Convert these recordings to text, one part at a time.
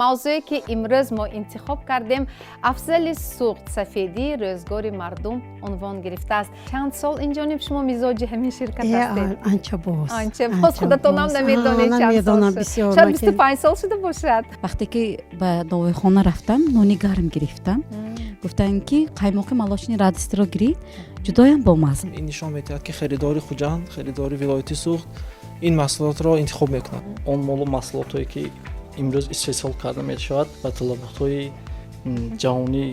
Мавзӯе, ки имрӯз мо интихоб кардем, «Афзали Суғд: сафедии рӯзгори мардум» унвон гирифтааст. Чанд сол инҷониб шумо мизоҷи ҳамин ширкат ҳастед? Анча боз. Анча боз, худатонам намедонед чанд сол шуд. Шояд 25 сол шуда бошад. Вақте ки ба довойхона рафтам, нони гарм гирифтам, гуфтанд, ки қаймоқи «Молочный радость» ро гирид, ҷудоям бомазза. Ин нишон медиҳад, ки харидори Хуҷанд, харидори вилояти Суғд ин маҳсулотро интихоб мекунад. Он молу маҳсулотое, ки имрӯз истеҳсол карда мешавад, ба талаботҳои ҷаҳонӣ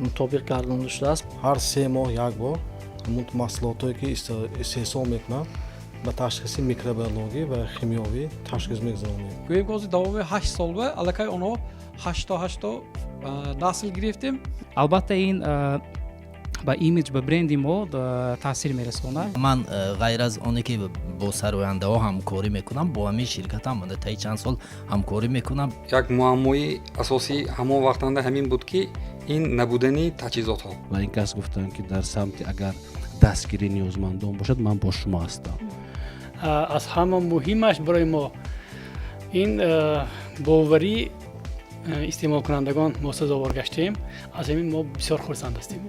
мутобиқ гардонда шудааст. Ҳар 3 моҳ як бор ҳамун маҳсулотое, ки истеҳсол мекунанд, ба ташхиси микробиологӣ ва химиёвӣ ташхис мегузаронем. Гӯем, ки ҳозир давоми 8 сол ба аллакай онҳо ҳашто ҳашто насл гирифтем. Албатта, ин ба имидж, ба бренди мо таъсир мерасонад. Ман ғайр аз оне ки бо сарояндаҳо ҳамкорӣ мекунам, бо ҳамин ширкатам таи чанд сол ҳамкорӣ мекунам. Як муаммои асосӣ ҳамон вақтанда ҳамин буд, ки ин набудани таҷҳизотҳо. Ва ин кас гуфтанд, ки дар самти агар дастгирӣ ниёзмандон бошад, ман бо шумо ҳастам. Аз ҳама муҳимаш барои мо ин боварӣ истеъмолкунандагон мо сазовор гаштем. Аз ҳамин мо бисёр хурсанд ҳастем.